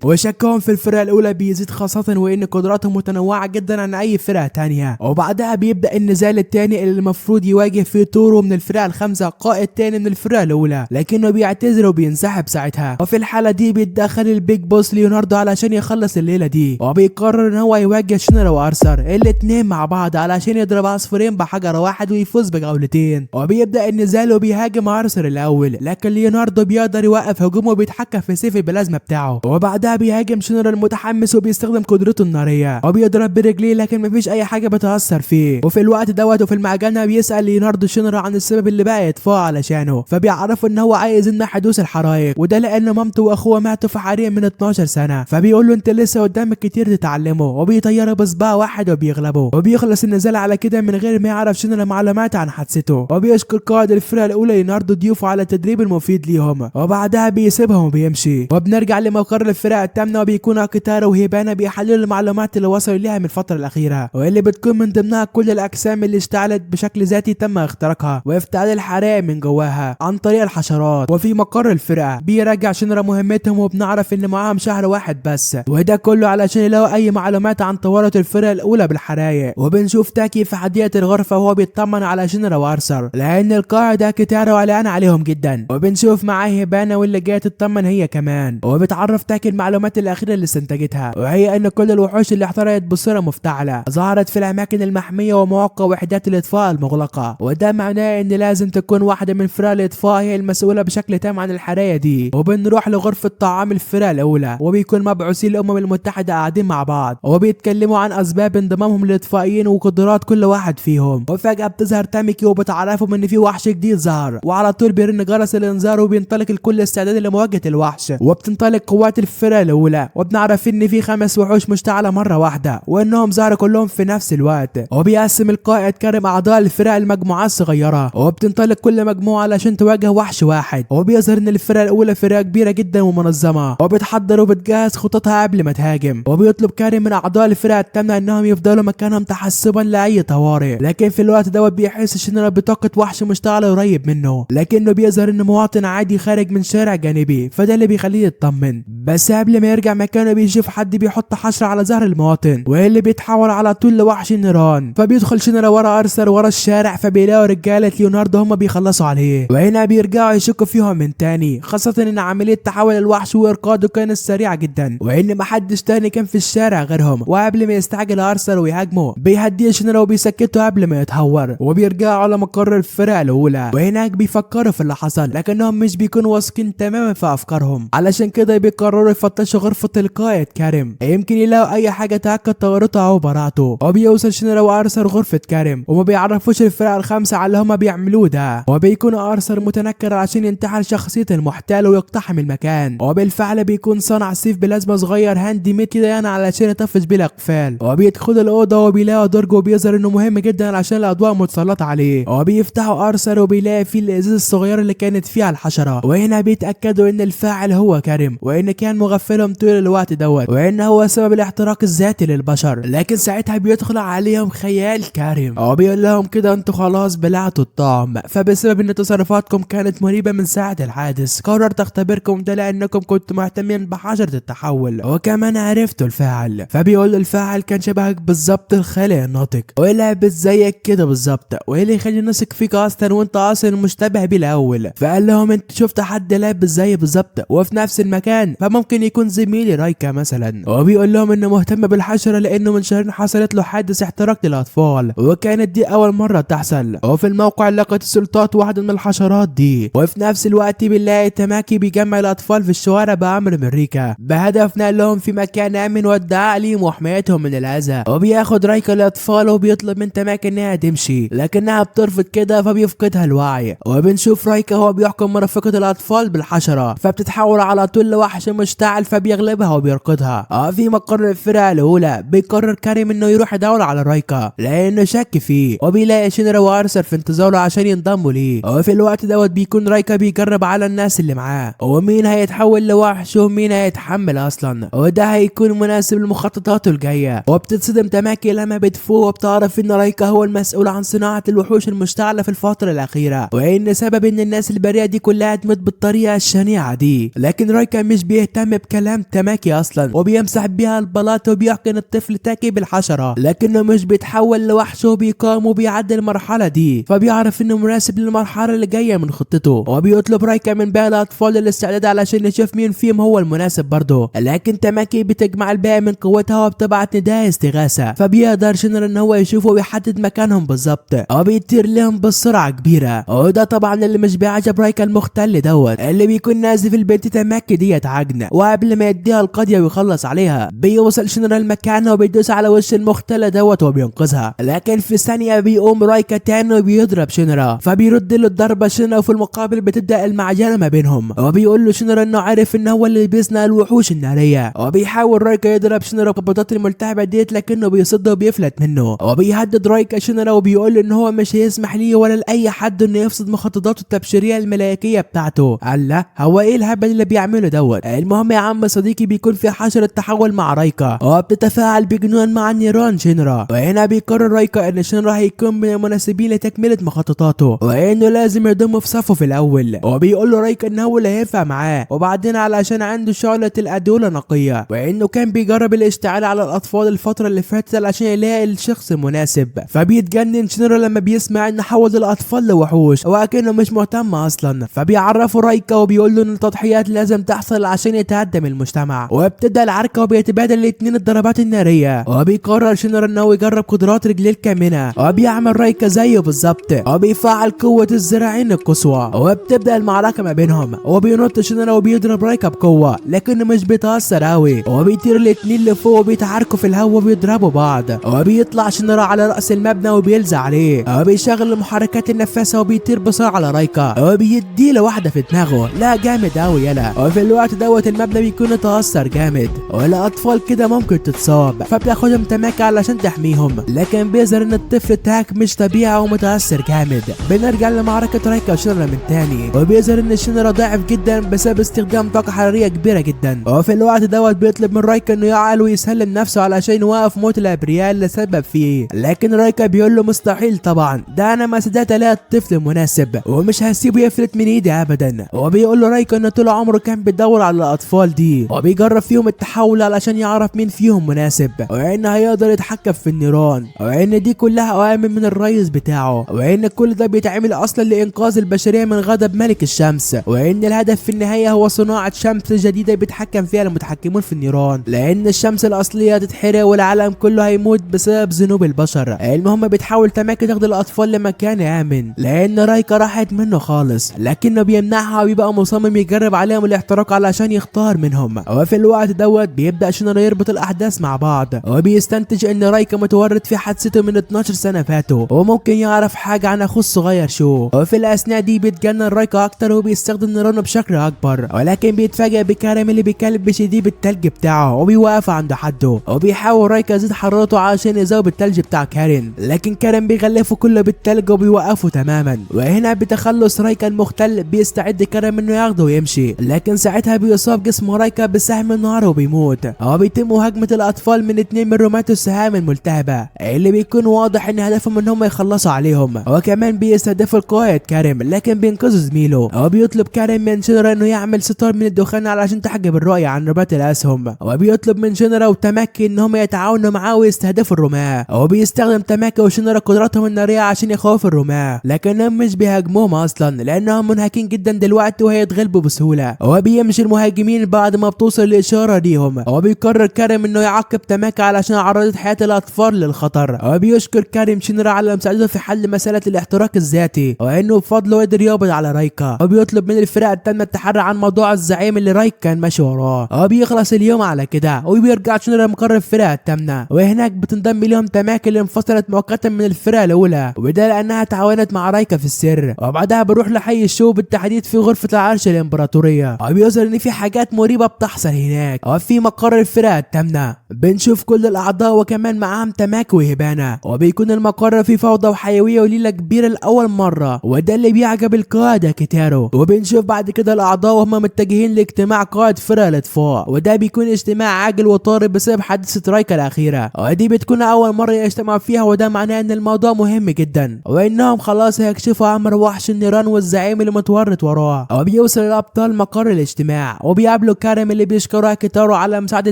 وشكهم في الفرقة الاولى بيزيد، خاصة وان قدراتهم متنوعة جدا عن اي فرقه تانية. وبعدها بيبدا النزال الثاني اللي المفروض يواجه فيه تورو من الفرقة الخامسة قائد تاني من الفرقة الاولى، لكنه بيعتذر وبينسحب ساعتها. وفي الحالة دي بيتدخل ال big boss ليوناردو علشان يخلص الليلة دي، وبيقرر ان هو يواجه شينرا وارثر الاثنين مع بعض علشان يضرب عصفورين بحجر واحد ويفوز بجولتين. وبيبدا النزال وبيهاجم ارثر الاول، لكن ليوناردو بيقدر يوقف هجومه وبيتحكم في سيف البلازما بتاعه. وبعدها بيهاجم شينرا المتحمس وبيستخدم قدرته النارية وبيضرب برجليه، لكن مفيش اي حاجة بتاثر فيه. وفي الوقت دوت وفي المعجنه بيسال ليوناردو شينرا عن السبب اللي بقى يدفعه علشانه، فبيعرفوا ان هو عايز يمنع حدوث الحرائق، وده لان مامته واخوه ماتوا في حريق من 12 سنة. فبيقول له انت لسه قدامك كتير تتعلمه، وبيطيره بصباع واحد وبيغلبه. وبيخلص النزال على كده من غير ما يعرف شينرا معلومات عن حادثته. وبيشكر قائد الفرقة الاولى ليوناردو ضيوفه على التدريب المفيد ليهم، وبعدها بيسيبهم وبيمشي. وبنرجع لمقر الفرقة الثامنة، وبيكون اكيتارو وهيبانا بيحللوا المعلومات اللي وصلوا ليها من الفترة الاخيرة، واللي بتكون من ضمنها كل الاجسام اللي اشتعلت بشكل ذاتي تم اختراقها وافتعال الحرائق من جواها عن طريق الحشرات. وفي مقر الفرقة بيراجع شينرا مهمتهم، وبنعرف ان معاهم شهر واحد بس، وده كله علشان يلاقوا اي معلومات عن تورط الفرقة الاولى بالحرايق. وبنشوف تاكي في حديقة الغرفة وهو بيطمن على شينرا وارثر، لان القائد اكيتارو قلقان عليهم جدا. وبنشوف معاه هيبانا واللي جاية تطمن هي كمان. وبتعرف تاكي المعلومات الاخيرة اللي استنتجتها، وهي ان كل الوحوش اللي احترقت بصورة مفتعله ظهرت في الاماكن المحميه ومواقع وحدات الاطفاء المغلقة، وده معناه ان لازم تكون واحدة من فرق الاطفاء هي المسؤولة بشكل تام عن الحرايه دي. وبنروح لغرفة طعام الفرقة الاولى، وبيكون مبعوثي الامم المتحدة قاعدين مع بعض وبيتكلموا عن اسباب انضمامهم للاطفائيين وقدرات كل واحد فيهم. وفجاة بتظهر تاميكي وبتعرفهم ان في وحش جديد ظهر، وعلى طول بيرن جرس الانذار وبينطلق الكل استعداد لمواجهة الوحش. وبتنطلق قوات الفرقة الاولى، وبنعرف ان في 5 وحوش مشتعلة مرة واحدة وانهم ظهروا كلهم في نفس الوقت. وبيقسم القائد كريم اعضاء الفرق لمجموعات صغيرة، وبتنطلق كل مجموعة علشان تواجه وحش واحد. وبيظهر ان الفرقة الاولى فرقه كبيرة جدا ومنظمة، وبتحضر وبتجهز خططها قبل ما تهاجم. وبيطلب كريم من اعضاء الفرقة الثامنة انهم يفضلوا مكانهم تحسبا لاي طوارئ، لكن في الوقت دوت بيحس شينرا بطاقة وحش مشتعلة قريب منه، لكنه بيظهر انه مواطن عادي خارج من شارع جانبي، فده اللي بيخليه يطمن. بس قبل ما يرجع مكانه بيشوف حد بيحط حشرة على ظهر المواطن، واللي بيتحول على طول لوحش النيران. فبيدخل شينرا ورا ارثر ورا الشارع، فبيلاقوا رجاله ليوناردو هم بيخلصوا عليه، وهنا بيرجعوا يشكوا فيهم من تاني، خاصة ان عملية تحول الوحش وارقاده كانت سريعة جدا، وان محدش تاني كان في الشارع غيرهم. وقبل ما يستعجل ارثر ويهاجمه بيهديه شينرا وبيسكته قبل ما يتهور، وبيرجعوا على مقر الفرقة الاولى، وهناك بيفكروا في اللي حصل، لكنهم مش بيكونوا واثقين تماما في افكارهم، علشان كده بيقرروا يفتشوا غرفة القائد كريم، يمكن يلاقوا اي حاجة تاكد تورطه او براءته. وبيوصل شينرا وارثر غرفة كريم، وما بيعرفوش الفرقة الخمسة على اللي هما بيعملوه ده، وبيكون ارثر متنكر عشان ينتحل شخصية المحتال ويقتحم المكان. وبالفعل بيكون صنع سيف بلازما صغير hand made كده يعني علشان يطفش بيه الاقفال. وبيدخلوا الاوضة وبيلاقوا درج، وبيظهر انه مهم جدا عشان الاضواء متسلطه عليه. وبيفتحوا ارثر وبيلاقي فيه الازاز الصغير اللي كانت فيها الحشرة، وهنا بيتاكدوا ان الفاعل هو كريم، وان كان مغفلهم طول الوقت دوت، وان هو سبب الاحتراق الذاتي للبشر. لكن ساعتها بيدخل عليهم خيال كريم وبيقول لهم كده انتوا خلاص بلعتوا الطعم، فبسبب ان تصرفاتكم كانت مريبه من ساعة الحادث قررت اختبركم ده لانكم كنتوا مهتمين بحجره التحول، وكمان عرفتوا الفاعل. فبيقول الفاعل كان شبهك بالظبط الخالق الناطق، ولابس زيك كده بالظبط، وايه اللي يخلي نثق فيك اصلا وانت اصلا مشتبه بيه الاول؟ فقال لهم انت شفت حد لابس زي بالظبط وفي نفس المكان، فممكن يكون زميلي رايكا مثلا. وبيقول لهم انه مهتم بالحشره لانه من شهرين حصلت له حادث احتراق للاطفال، وكانت دي اول مرة تحصل. وفي الموقع لقت السلطات واحدة من الحشرات دي. وفي نفس الوقت بنلاقي تماكي بيجمع الاطفال في الشوارع بامر من ريكا بهدف نقلهم في مكان امن وادعاء ليهم وحمايتهم من الاذى. وبياخد رايكا الاطفال وبيطلب من تماكي انها تمشي، لكنها بترفض كده فبيفقدها الوعي. وبنشوف رايكا هو بيحكم مرافقة الاطفال بالحشره، فبتتحول على طول لوحش مشتعل فبيغلبها وبيرقدها. في مقر الفرقة الاولى بيقرر كريم انه يروح يدور على رايكا لانه شك فيه، وبيلاقي شينرا وارثر في انتظاره عشان ينضموا ليه. وفي الوقت دوت بيكون رايكا بيجرب على الناس اللي معاه، ومين هيتحول لوحش ومين هيتحمل اصلا، وده هيكون مناسب لمخططاته الجاية. وبتتصدم تماكي لما بتفوق وبتعرف ان رايكا هو المسؤول عن صناعة الوحوش المشتعله في الفترة الاخيرة، وان سبب ان الناس البريئة دي كلها تموت بالطريقة الشنيعة دي. لكن رايكا مش بيهتم بكلام تاماكي اصلا، وبيمسح بيها البلاط وبيحقن الطفل تاكي بالحشره، لكنه مش بيتحول لوحش وبيقام وبيعدي المرحلة دي، فبيعرف انه مناسب للمرحلة اللي جاية من خطته. وبيطلب رايكا من باقي الاطفال الاستعداد علشان يشوف مين فيهم هو المناسب برضه. لكن تاماكي بتجمع الباقي من قوتها وبتبعت نداء استغاثة، فبيقدر شينرا ان هو يشوفه ويحدد مكانهم بالظبط، وبيطير لهم بسرعة كبيرة. وده طبعا اللي مش بيعجب رايكا المختل دوت، اللي بيكون نازف البنت تاماكي ديت عجنه، وقبل ما يديها القضية ويخلص عليها بيوصل شينرا المكان وبيدوس على وش المختل دوت وبينقذها. لكن في ثانية بيقوم رايكا تاني وبيضرب شينرا، فبيرد له الضربة شينرا، وفي المقابل بتبدا المعجنه ما بينهم. وبيقول له شينرا انه عارف ان هو اللي بيصنع الوحوش النارية، وبيحاول رايكا يضرب شينرا بقبضات الملتهبه ديت لكنه بيصد وبيفلت منه. وبيهدد رايكا شينرا وبيقول له ان هو مش هيسمح ليه ولا لاي حد انه يفسد مخططاته التبشيرية الملائكيه بتاعته. الله، هو ايه الهبل اللي بيعمله دوت؟ المهم يا عم صديقي بيكون في حشرة تحول مع رايكا، وبتتفاعل بجنون مع نيران شينرا. وهنا بيقرر رايكا ان شينرا هيكون من المناسبين لتكملة مخططاته، وانه لازم يضمه في صفة في الاول. وبيقول له رايكا ان هو اللي هينفع معاه، وبعدين علشان عنده شعله الادوله نقية، وانه كان بيجرب الاشتعال على الاطفال الفترة اللي فاتت علشان يلاقي الشخص المناسب. فبيتجنن شينرا لما بيسمع ان حول الاطفال لوحوش، وكأنه مش مهتم اصلا. فبيعرفه رايكا وبيقول له ان التضحيات لازم تحصل عشان يتهدم المجتمع. وبتبدا العركه وبيتبادل الاثنين الضربات النارية. وبيقرر شينرا انه يجرب قدرات رجليه الكامنة، وبيعمل رايكا زيه بالظبط، وبيفعل قوة الذراعين القصوى. وبتبدا المعركة ما بينهم، وبينط شينرا وبيضرب رايكا بقوة لكنه مش بيتاثر قوي، وبيطير الاثنين لفوق وبيتعاركوا في الهواء وبيضربوا بعض. وبيطلع شينرا على راس المبنى وبيلزق عليه، وبيشغل المحركات النفاثه وبيطير بسرعة على رايكا، وبيديله واحدة في دماغه. لا جامد قوي يلا. وفي الوقت دوت المبنى بيكون اتأثر جامد، والاطفال كده ممكن تتصاب، فبتاخدهم تاماكي علشان تحميهم، لكن بيظهر ان الطفل تاك مش طبيعي ومتأثر جامد. بنرجع لمعركة رايكا وشينرا من تاني، وبيظهر ان شينرا ضعف جدا بسبب استخدام طاقة حرارية كبيرة جدا. وفي الوقت دوت بيطلب من رايكا انه يعقل ويسلم نفسه علشان يوقف موت الابرياء اللي سبب فيه، لكن رايكا بيقول له مستحيل طبعا، ده انا ما صدقت الاقي الطفل المناسب ومش هسيبه يفلت من ايدي ابدا. وبيقول له رايكا انه طول عمره كان بيدور على الاطفال دي، وبيجرب فيهم التحول علشان يعرف مين فيهم مناسب، وان هيقدر يتحكم في النيران، وان دي كلها اوامر من الرئيس بتاعه، وان كل ده بيتعمل اصلا لانقاذ البشرية من غضب ملك الشمس، وان الهدف في النهاية هو صناعة شمس جديدة بيتحكم فيها المتحكمون في النيران، لان الشمس الاصلية هتتحرق والعالم كله هيموت بسبب ذنوب البشر. المهم بتحاول تاماكي تاخد الاطفال لمكان امن لان رايكا راحت منه خالص، لكنه بيمنعها وبيبقى مصمم يجرب عليهم الاحتراق علشان يختار منهم. وفي الوقت دوت بيبدا شينرا يربط الاحداث مع بعض، وبيستنتج ان رايكا متورط في حادثته من 12 سنة فاتوا، وممكن يعرف حاجة عن اخوه الصغير شو. وفي الاثناء دي بيتجنن رايكا اكتر وبيستخدم نيرانه بشكل اكبر، ولكن بيتفاجئ بكارم اللي بيكلبش ايديه بالتلج بتاعه وبيوقف عند حده. وبيحاول رايكا يزيد حرارته عشان يذوب التلج بتاع كارين، لكن كارين بيغلفه كله بالتلج وبيوقفه تماما. وهنا بتخلص رايكا المختل بيستعد كارين انه ياخده ويمشي، لكن ساعتها بيصاب جسم رايكا بسهم النار وبيموت. وبيتم مهاجمة الاطفال من اتنين من رماة السهام الملتهبة اللي بيكون واضح ان هدفهم ان هم يخلصوا عليهم، وكمان بيستهدفوا القائد كارم لكن بينقذوا زميله. وبيطلب كارم من شينرا انه يعمل ستار من الدخان علشان تحجب الرؤية عن رماة الاسهم، وبيطلب من شينرا وتاماكي ان هم يتعاونوا معاه ويستهدفوا الرماة. وبيستخدم تاماكي وشينرا قدراتهم النارية عشان يخوفوا الرماة، لكنهم مش بيهاجموهم اصلا لانهم منهكين جدا دلوقتي وهيتغلبوا بسهولة. وبيمشي المهاجمين بعد ما بتوصل الاشارة ليهم. وبيقرر كارم انه يعاقب تاماكي علشان عرضت حياة الاطفال للخطر. وبيشكر كارم شينرا على مساعدته في حل مسألة الاحتراق الذاتي، وانه بفضله قدر يقبض على رايكا. وبيطلب من الفرق التامة التحري عن موضوع الزعيم اللي رايكا كان ماشي وراه. وبيخلص اليوم على كده، وبيرجع شينرا مقر الفرقة التامنة، وهناك بتنضم ليهم تاماكي اللي انفصلت مؤقتا من الفرقة الاولى، وده لانها تعاونت مع رايكا في السر. وبعدها بنروح لحي الشو بالتحديد في غرفة العرش الامبراطورية، وبيظهر ان في حاجات مريبة بتحصل هناك. وفي مقر الفرقة التامنة بنشوف كل الاعضاء وكمان معاهم تاماكي وهيبانا، وبيكون المقر فيه فوضى وحيوية وليلة كبيرة لاول مرة، وده اللي بيعجب القادة كيتارو. وبنشوف بعد كده الاعضاء وهم متجهين لاجتماع قائد فرقة الاطفاء، وده بيكون اجتماع عاجل وطارئ بسبب حادثة رايكا الاخيرة، ودي بتكون اول مرة يجتمعوا فيها، وده معناه ان الموضوع مهم جدا، وانهم خلاص هيكشفوا امر وحش النيران والزعيم اللي اللي متورط وراه. وبيوصل الابطال مقر الاجتماع وبيقابلوا كارم اللي بيشكروا اكيتارو على مساعدة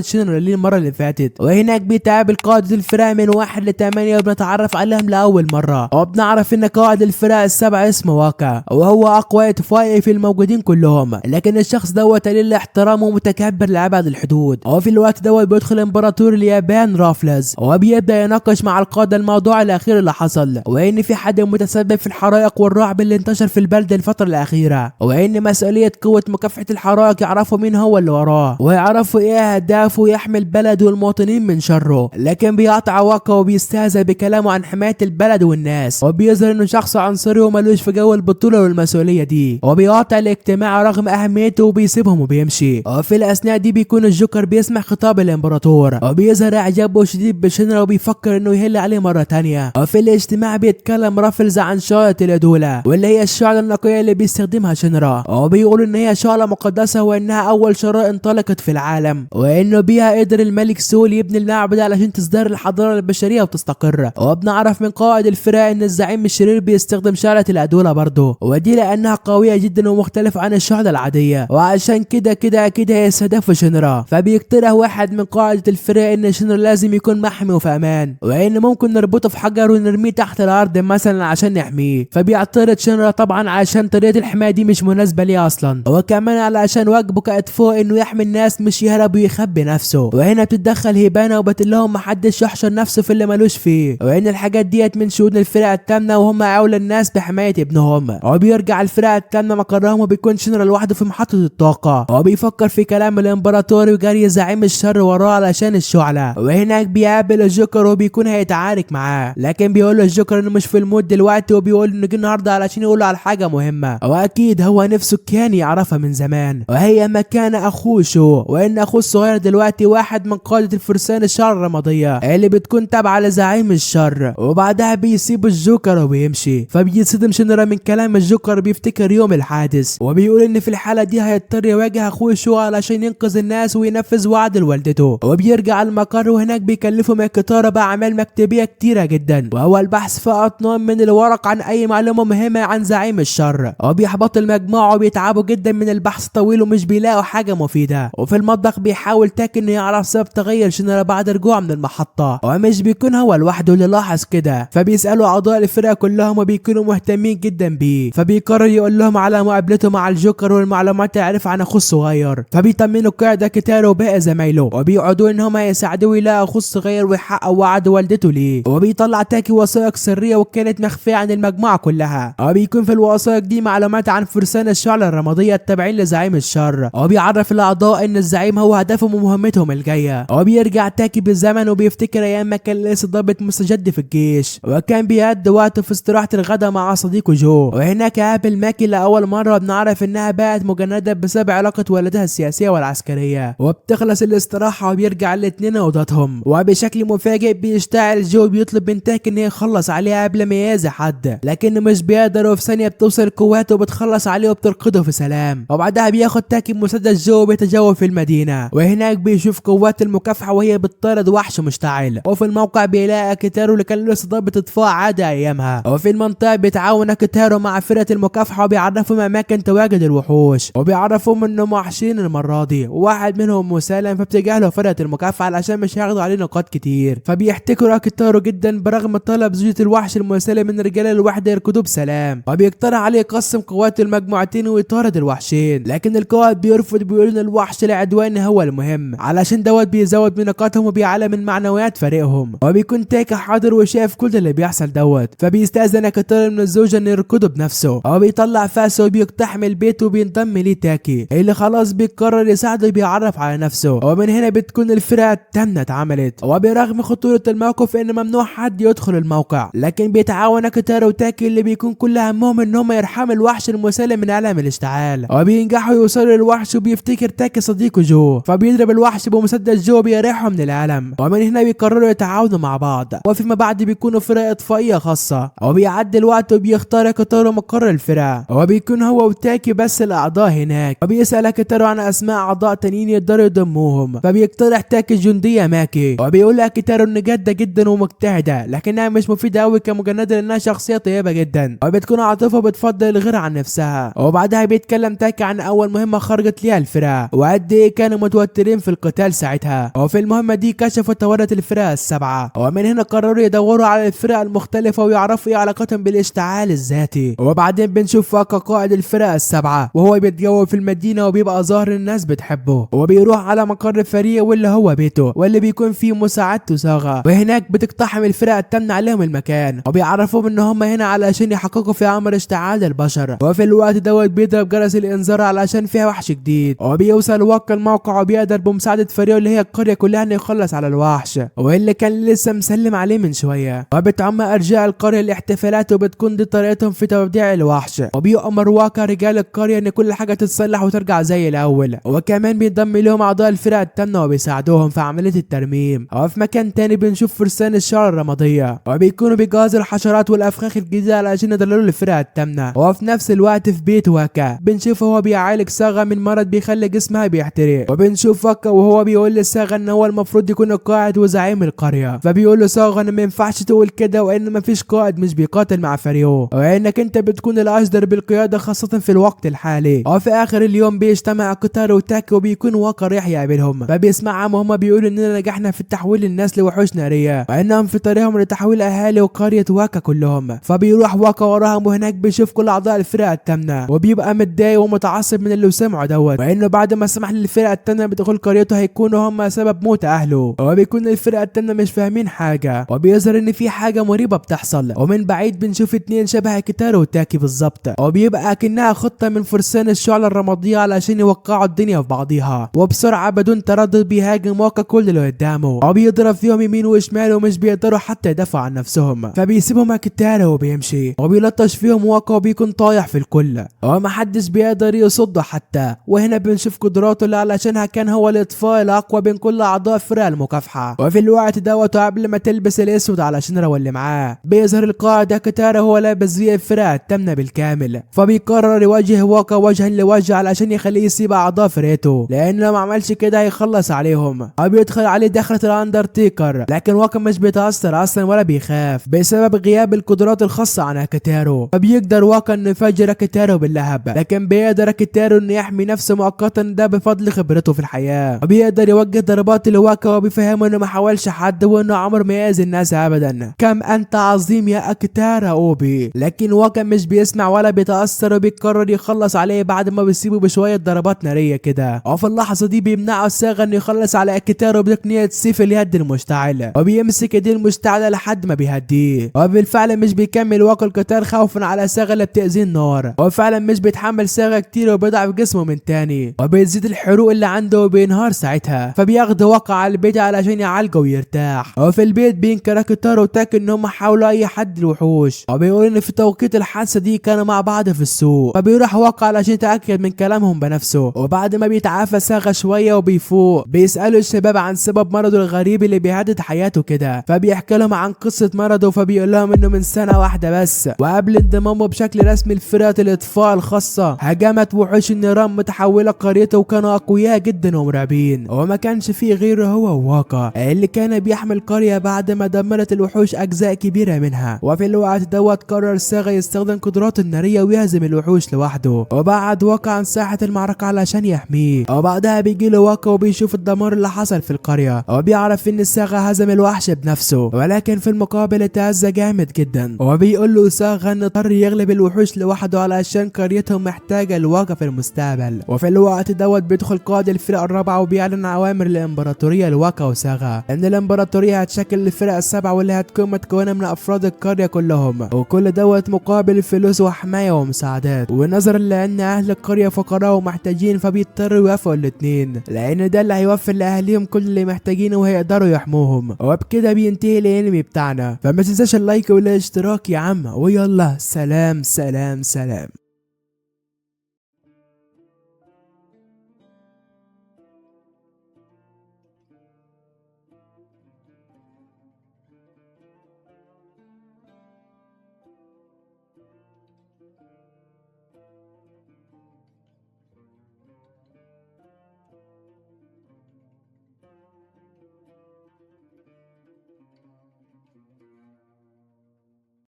شينرا ليه المرة اللي فاتت. وهناك بيتقابل قائد الفرق من 1 ل8 وبنتعرف عليهم لاول مرة، وبنعرف ان قائد الفرق السبعة اسمه واكا وهو اقوى اطفائي في الموجودين كلهم، لكن الشخص دوت قليل الاحترام ومتكبر لابعد الحدود. وفي الوقت دوت بيدخل امبراطور اليابان رافلز وبيبدا يناقش مع القادة الموضوع الاخير اللي حصل، وان في حد متسبب في الحرائق والرعب اللي انتشر في البلد الفترة الاخيرة، وان مسؤولية قوة مكافحة الحرائق يعرفوا مين هو اللي وراه ويعرفوا ايه اهدافه ويحمي البلد والمواطنين من شره. لكن بيقطع واكا وبيستهزأ بكلامه عن حماية البلد والناس، وبيظهر انه شخص عنصري وملوش في جو البطولة والمسؤولية دي، وبيقاطع الاجتماع رغم اهميته وبيسيبهم وبيمشي. وفي الاثناء دي بيكون الجوكر بيسمع خطاب الامبراطور وبيظهر اعجابه شديد بشينرا وبيفكر انه يهل عليه مرة تانية. وفي الاجتماع بيتكلم رافلز عن شعلة الادوله واللي هي الشعلة النقية اللي بيستخدمها شينرا، وبيقول ان هي شعلة مقدسة وانها اول شرارة انطلقت في العالم، وانه بيها قدر الملك سول يبني المعبد علشان تزدهر الحضارة البشرية وتستقر. وبنعرف من قائد الفرق ان الزعيم الشرير بيستخدم شعلة الادوله برضه، ودي لانها قوية جدا ومختلفة عن الشعلة العادية، وعشان كده كده اكيد هيستهدفوا شينرا. فبيقترح واحد من قائدة الفرق ان شينرا لازم يكون محمي وفي امان، وان ممكن نربطه في حجر ونرميه تحت الارض مثلا عشان نحمية. فبيعترض شينرا طبعا عشان طريقة الحماية دي مش مناسبة ليه اصلا، وكمان علشان واجبه كاطفاء انه يحمي الناس مش يهرب ويخبي نفسه. وهنا بتتدخل هيبانا وبتقول لهم محدش يحشر نفسه في اللي ملوش فيه، وان الحاجات ديت من شؤون الفرقة الثامنة وهم اولى الناس بحماية ابنهم. وبيرجع الفرقة الثامنة مقرهم وبيكون شينرا لوحده في محطة الطاقة، وبيفكر في كلام الامبراطور وجري زعيم الشر وراه علشان الشعلة. وهناك بيقابل الجوكر وبيكون هيتعارك معاه، لكن بيقول له الجوكر انه مش في ال mood دلوقتي، وبيقول انه جه النهارده علشان يقول له على حاجة مهمة واكيد هو نفسه كان يعرفها من زمان، وهي مكان اخوه شو، وان اخوه الصغير دلوقتي واحد من قادة الفرسان الشر الرمادية اللي بتكون تابعة لزعيم الشر. وبعدها بيسيب الجوكر وبيمشي. فبيتصدم شينرا من كلام الجوكر، بيفتكر يوم الحادث وبيقول ان في الحالة دي هيضطر يواجه اخوه شو علشان ينقذ الناس وينفذ وعد لوالدته. وبيرجع المقر وهناك بيكلفه ماكيتارو باعمال مكتبية كتيرة جدا، وهو البحث في اطنان من الورق عن اي معلومة مهمة عن زعيم الشر. وبيحبط المجموعة وبيتعبوا جدا من البحث الطويل ومش بيلاقوا حاجة مفيدة. وفي المطبخ بيحاول تاكي انه يعرف سبب تغير شينرا بعد رجوعه من المحطة، ومش بيكون هو لوحده اللي لاحظ كده، فبيسألوا اعضاء الفرقة كلهم وبيكونوا مهتمين جدا بيه. فبيقرر يقول لهم على مقابلته مع الجوكر والمعلومات اللي عرفها عن اخوه الصغير. فبيطمنوا قاعدة كيتارو وباقي زمايله وبيقعدوا ان هم يساعدوه يلاقوا اخوه الصغير ويحقق وعد والدته ليه. وبيطلع تاكي وثائق سرية وكانت مخفية عن المجموعة كلها، وبيكون في الوثائق دي معلومات عن فرسان الشعلة الرمادية التابعين لزعيم الشر، وبيعرف الاعضاء ان الزعيم هو هدفهم ومهمتهم الجاية. وبيرجع تاكي بالزمن وبيفتكر ايام ما كان لسه ضابط مستجد في الجيش، وكان بيقضي وقته في استراحة الغداء مع صديقه جو. وهناك قابل ماكي لاول مرة، وبنعرف انها بقت مجندة بسبب علاقة والدها السياسية والعسكرية. وبتخلص الاستراحة وبيرجع الاتنين اوضتهم، وبشكل مفاجئ بيشتعل جو وبيطلب من تاكي ان يخلص عليها قبل ما يأذي حد، لكنه مش بيقدر. وفي ثانية بتوصل قواته وبتخلص عليه وبترقده في سلام. وبعدها بياخد تاكي مسدس جو وبيتجول في المدينة، وهناك بيشوف قوات المكافحه وهي بتطارد وحش مشتعل. وفي الموقع بيلاقي كيتارو اللي كان لسه ضابط اطفاء عادي ايامها. وفي المنطقة بيتعاون كيتارو مع فرقه المكافحه وبيعرفهم اماكن تواجد الوحوش، وبيعرفهم انهم وحشين المرة دي وواحد منهم مسالم، فبتجاهله فرقه المكافحه علشان مش هياخدوا عليه نقاط كتير. فبيحتكروا كيتارو جدا برغم طلب زوجة الوحش المسالم من رجال الوحدة يركضوه بسلام، وبيقترح عليه يقسم قوات المجموعتين ويطارد الوحشين، لكن القائد بيرفض بيقول ان الوحش العدواني هو المهم علشان دوت بيزود من نقاطهم وبيعلى من معنويات فريقهم. وبيكون تاكي حاضر وشايف كل اللي بيحصل دوت، فبيستأذن كيتارو من الزوجة انه يركضه بنفسه. وبيطلع فاسه وبيقتحم البيت وبينضم ليه تاكي اللي خلاص بيقرر يساعده وبيعرف على نفسه. ومن هنا بتكون الفرقة الثامنة اتعملت. وبرغم خطورة الموقف ان ممنوع حد يدخل الموقع، لكن بيتعاون كيتارو وتاكي اللي بيكون كل همهم ان هم يرحموا الوحش المسالم من ألم الاشتعال. وبينجحوا يوصلوا للوحش، وبيفتكر تاكي صديقه جو، فبيضرب الوحش بمسدس جو بيريحه من الألم. ومن هنا بيقرروا يتعاونوا مع بعض، وفيما بعد بيكونوا فرقة إطفائية خاصة. وبيعدي الوقت وبيختار كيتارو مقر الفرقة، وبيكون هو وتاكي بس الأعضاء هناك. وبيسأل كيتارو عن أسماء أعضاء تانيين يقدروا يضموهم، فبيقترح تاكي الجندية ماكي، وبيقول لها كيتارو إن جادة جدا ومجتهدة لكنها مش مفيدة أوي كمجندة لأنها شخصية طيبة جدا، وبتكون عاطفة بتفضل الغير غير عن نفسها. وبعدها بيتكلم تاكي عن اول مهمة خرجت ليها الفرقة وقد ايه كانوا متوترين في القتال ساعتها. وفي المهمة دي كشفوا تورط الفرقة السبعة، ومن هنا قرروا يدوروا على الفرق المختلفة ويعرفوا ايه علاقتهم بالاشتعال الذاتي. وبعدين بنشوف واكا قائد الفرقة السبعة وهو بيتجول في المدينة وبيبقى ظاهر الناس بتحبه، وبيروح على مقر الفريق واللي هو بيته واللي بيكون فيه مساعدته ساغا، وهناك بتقتحم الفرقة الثامنة عليهم المكان وبيعرفوهم ان هم هنا علشان يحققوا في امر اشتعال البشر. وفي الوقت دوت بيضرب جرس الانذار علشان فيها وحش جديد، وبيوصل واكا الموقع وبيقدر بمساعدة فريقه اللي هي القرية كلها انه يخلص على الوحش واللي كان لسه مسلم عليه من شوية. وبتعم ارجاء القرية الاحتفالات وبتكون دي طريقتهم في توديع الوحش، وبيؤمر واكا رجال القرية ان كل حاجة تتصلح وترجع زي الاول، وكمان بينضم لهم اعضاء الفرقة الثامنة وبيساعدوهم في عملية الترميم. وفي مكان تاني بنشوف فرسان الشعر الرمادية وبيكونوا بيجهزوا الحشرات والافخاخ الجديدة علشان يضللوا الفرقة الثامنة. وفي نفس الوقت في بيت واكا بنشوف هو بيعالج ساغا من مرض بيخلي جسمها بيحترق، وبنشوف واكا وهو بيقول لساغا ان هو المفروض يكون القائد وزعيم القرية، فبيقول له ساغا ان ما ينفعش تقول كده وان مفيش قائد مش بيقاتل مع فريقه وانك انت بتكون الاجدر بالقيادة خاصة في الوقت الحالي. وفي اخر اليوم بيجتمع كوتارو وتاكي وبيكون واكا رايح يقابلهم، فبيسمعهم وهما بيقولوا اننا نجحنا في التحويل الناس لوحوش نارية وانهم في طريقهم لتحويل اهالي وقرية واكا كلهم. فبيروح واكا وراهم وهناك بيشوف كل اعضاء الفرقة الثامنة وبيبقى متضايق ومتعصب من اللي سمعه دوت، وانه بعد ما سمح للفرقة الثامنة بدخول قريته هيكونوا هم سبب موت اهله. وبيكون الفرقة الثامنة مش فاهمين حاجة، وبيظهر ان في حاجة مريبه بتحصل، ومن بعيد بنشوف اتنين شبه كيتارو وتاكي بالظبط، وبيبقى كأنها خطه من فرسان الشعلة الرمادية علشان يوقعوا الدنيا في بعضيها. وبسرعة بدون تردد بيهاجم واكا كل اللي قدامه وبيضرب فيهم يمين وشمال ومش بيقدروا حتى يدافعوا عن نفسهم، فبيسيبهم كيتارو وبيمشي وبيلطش فيهم واكا وبيكون طايح في الكل ومحدش بيقدر يصده حتى. وهنا بنشوف قدراته اللي علشانها كان هو الاطفاء الاقوى بين كل اعضاء فرق المكافحه. وفي الوقت دوت قبل ما تلبس الاسود علشان هو اللي معاه بيظهر القائد كيتارو هو لابس زي الفرقة الثامنة بالكامل، فبيقرر يواجه واكا وجها لوجه علشان يخليه يسيب اعضاء فرقته لان لو ما عملش كده هيخلص عليهم. وبيدخل عليه دخلة الاندرتيكر، لكن واكا مش بيتاثر اصلا ولا بيخاف بسبب غياب القدرات الخاصة عن كيتارو، فبيقدر واكا انه يفجر كيتارو باللهب، لكن بيقدر كيتارو انه يحمي نفسه مؤقتا ده بفضل خبرته في الحياة، وبيقدر يوجه ضربات لواكا وبيفهمه انه ما حاولش حد وانه عمر ما يأذي الناس ابدا. كم انت عظيم يا اكتارا اوبي. لكن واكا مش بيسمع ولا بيتاثر وبيقرر يخلص عليه بعد ما بيسيبه بشوية ضربات نارية كده. وفي اللحظة دي بيمنعه الساغا انه يخلص على اكتارو بتقنية سيف اليد المشتعله، وبيمسك ايديه المشتعله لحد ما بيهديه، وبالفعل مش بيكمل واكا القتال خوفا على ساغا اللي بتاذيه النار، وفعلا مش بيتحمل ساغا كتير وبيضعف جسمه من تاني وبيزيد الحروق اللي عنده وبينهار ساعتها. فبياخده واكا على البيت علشان يعالجه ويرتاح. وفي البيت بينكر كيتارو وتاكي ان هم حاولوا اي حد الوحوش، وبيقول ان في توقيت الحادثة دي كانوا مع بعض في السوق. فبيروح واكا علشان يتاكد من كلامهم بنفسه. وبعد ما بيتعافى ساغا شوية وبيفوق بيسالوا الشباب عن سبب مرضه الغريب اللي بيهدد حياته كده، فبيحكي لهم عن قصة مرضه، فبيقول لهم انه من سنة واحدة بس وقبل انضمامه بشكل رسمي لفرقة الاطفاء الخاصة هجمت وحوش النيران متحوله قريته وكانوا اقوياء جدا ومرعبين، وما كانش فيه غيره هو وواكا اللي كان بيحمي القرية بعد ما دمرت الوحوش اجزاء كبيرة منها. وفي الوقت دوت قرر ساغا يستخدم قدراته النارية ويهزم الوحوش لوحده، وبعد واكا عن ساحة المعركة علشان يحميه. وبعدها بيجي له واكا وبيشوف الدمار اللي حصل في القرية، وبيعرف ان ساغا هزم الوحش بنفسه، ولكن في المقابل اتأذى جامد جدا. وبيقول له ساغا ان اضطر يغلب الوحوش لوحده علشان قريتهم محتاجه لواكا في المستقبل. وفي الوقت دوت بيدخل قائد الفرقة الرابعة وبيعلن اوامر الامبراطورية لواكا وساغا ان الامبراطورية هتشكل الفرقة السبعة واللي هتكون متكونه من افراد القرية كلهم، وكل دوت مقابل فلوس وحماية ومساعدات. ونظرا لان اهل القرية فقراء ومحتاجين فبيضطروا يوافقوا الاثنين لان ده اللي هيوفر لاهاليهم كل اللي محتاجينه وهيقدروا يحموهم. وبكده بينتهي الانمي بتاعنا، فما تنساش ال like والاشتراك يا عم، ويلا سلام سلام سلام.